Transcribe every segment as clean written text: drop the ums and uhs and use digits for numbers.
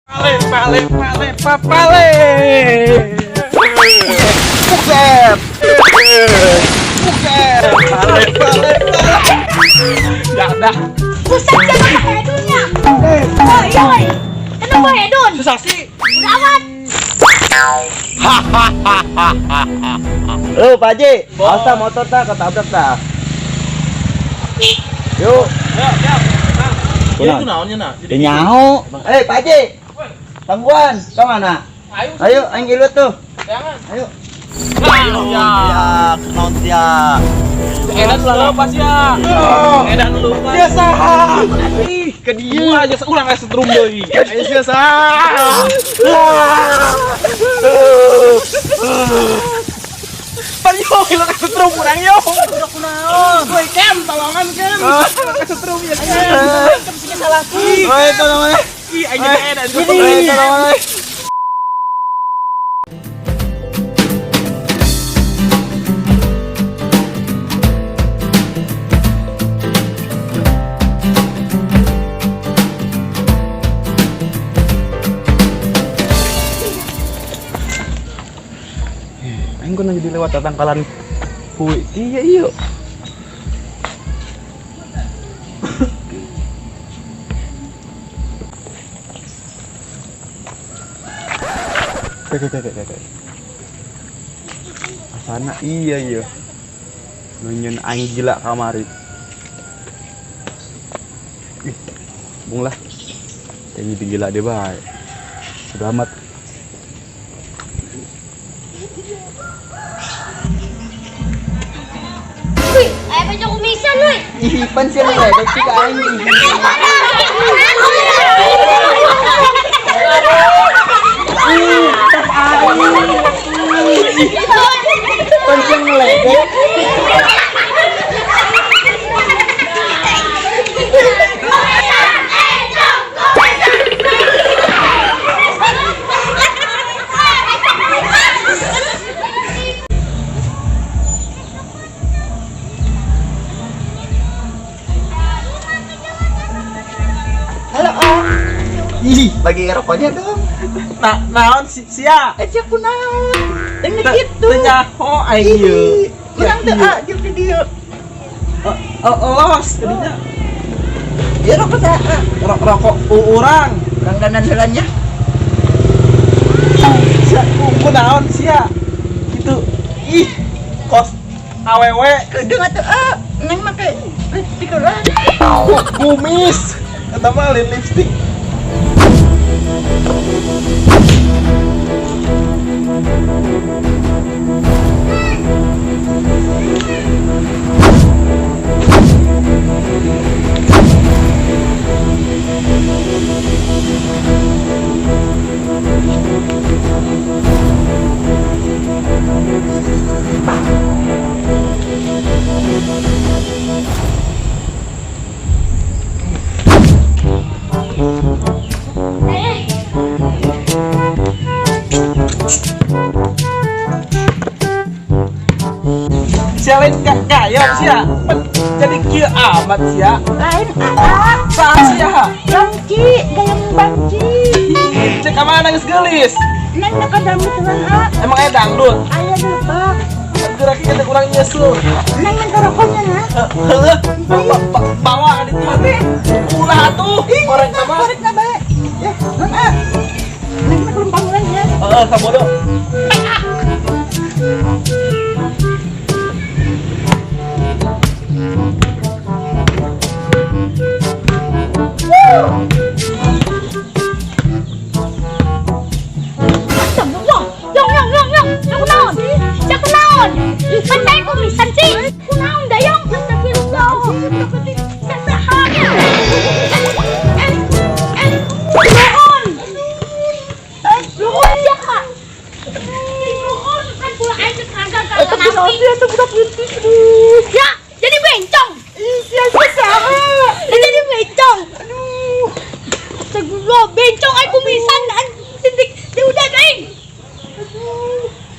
Pale pale pale papale. Buset. Buset. Pale pale pale. Dah dah. Buset, siapa Pak Hedunnya? Oh iya, woi. Kenapa Hedun? Susah sih. Udah amat. Lu Pak Haji, awas ta motor ta ketabrak ta. Yuk. Ya, siap. Nah. Kunaon? Itu naonnya nah. Ya nyaho. Eh Pak Haji. Tangguhan, ke mana? Ayo. Ayo, aing ilut tuh. Jangan. Ayo. Ya. Ya, kenaon sia. Edan lu lepas ya. Edan lu lepas. Sia saha? Ih, ke dieu. Wah, aja urang aya setrum deui. Ayo sia saha. Pan yo, hilang setrum urang yo. Udah kunaon? Woi, Kem, tolongan Kem. Setrum ya, Kem. Oi, tolong eh. Ih, aing jadi edan. Oi, tolong eh. Aing kudu jadi lewat tatangkalan hui. Iya, iya. Oke, oke, oke, oke. Asana iya iya. Nunyun aing gila kamari. Ih, bung lah. Kayaknya gila deh bae. Sudah amat. Wih, aya bencong kumisan, woi. Ih, pan sia ngeledek sih ka aing. Ih, tas aing. Pan sia ngeledek. Halo, ah. Ih, bagi rokoknya dong. Nah, naon si sia? Eh, sia kunaon? Ini gitu. Teu nyaho aing ieu. Ih, kurang teu ah, jeung di dieu. Los jadinya. Ya rokok saha? Rokok urang. Urang dandan heula nya. Sia kunaon sia? Gitu. Ih, kos awewe Kedeung atuh ah, neng make lipstik urang. Kumis. Eta mah lain lipstik. Sia lain gayam sia. Jadi kieu amat sia. Lain ah, Saha sia? bangci, gayam bangci. Cek ka mana geus geulis? Neng nak dangdut urang ah, Emang aya dangdut? aya di lebak. Gerak kita kurang nyesel. Neng minta rokoknya nah. Heeh, bawa ka ditu. Ulah atuh, korek mah. Korek na bae. Ya, neng ah. Neng nak lumpang urang ya. Heeh, sabodo. Astagfirullah. Yong yong yong yong. Sia kunaon? Sia kunaon? Pan saya kumisan sih. Kunaon dayong? Astagfirullah. Sia saha? Eh, eh, nuhun. Eh, nuhun sia ka. Nuhun kan pula aing teu kagak kagak ngerti. Ya, jadi bencong. Ih, sia saha? Jadi bencong. Aduh. Astagfirullah, bencong aing kumisan dan titik. Ya udah aing.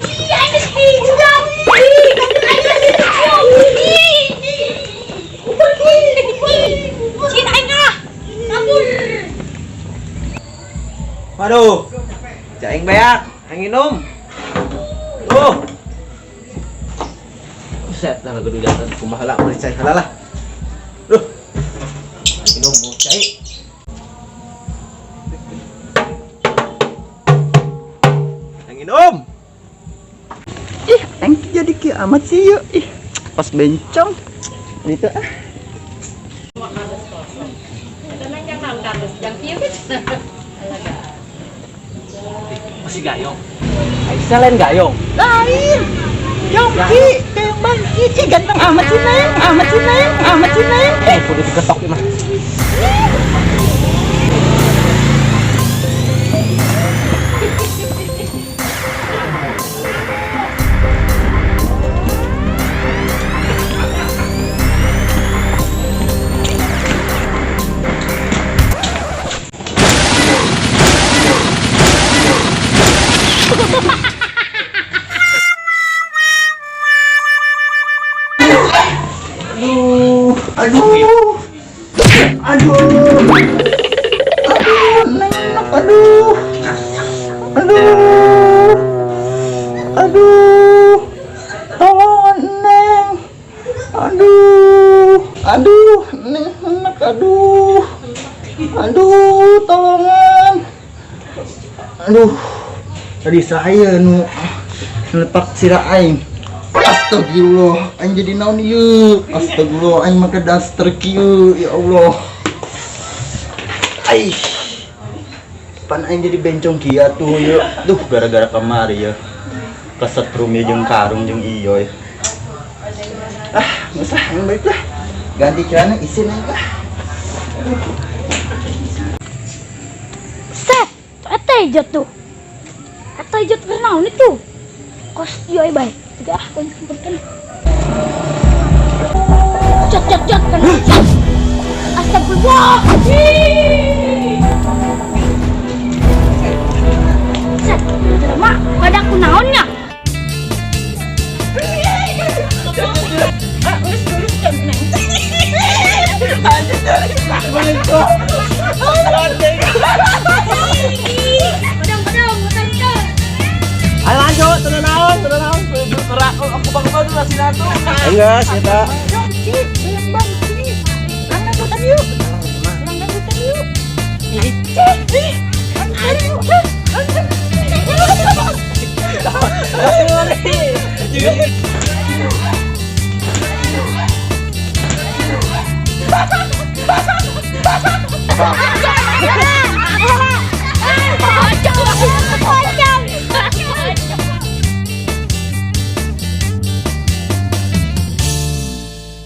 Ih, aing geus tinggal. Ih, aing geus tinggal. Ih, ih. Cin aing ah. Kabur. Waduh. Cai aing beak, aing minum. Oh. Buset, dah lagu dulu kumaha lah, meuli cai heula lah. Duh. Minum bu cai. Aing minum. Ih, aing jadi kieu amat sih yuk. Ih, pas bencong. Gitu ah. Masih gayong. Aisyah lain gayong. Lain. Yongki, kayak bangkit. Ih, ganteng amat sih, Neng. Amat sih, Neng. Amat sih, Neng. Eh, kudu diketok ieu mah. Aduh, aduh. Aduh. Aduh, Neng, aduh. Aduh. Aduh. Tolong, Neng. Aduh. Aduh, Neng, enak, aduh. Aduh, tolongan. Aduh. Tadi saya nu lepak sirah aing. Astagfirullah, aing jadi naon ieu? Astagfirullah, aing make daster kieu, ya Allah. Aih. Pan aing jadi bencong kieu atuh ieu. Duh, gara-gara kamari ya. Kesetrum ya jeung karung jeung ieu. Ah, geus lah, aing balik lah. Ganti celana isin aing lah. Set, eta ijat tuh. Eta ijat keur naon itu? Kos ieu euy bae. Tiga ah, kau semprotkan. Jot jot jot kan. Astagfirullah. Set, jelema pada kunaonnya? Padang padang muter muter. Ayo lanjut, teu naon, teu naon. Aku bang bang dulu sih atuh. Enggak, sih eta. Yongki, yang bangki. Urang dangdutan yuk. Urang dangdutan yuk. Ih, ih, yuk.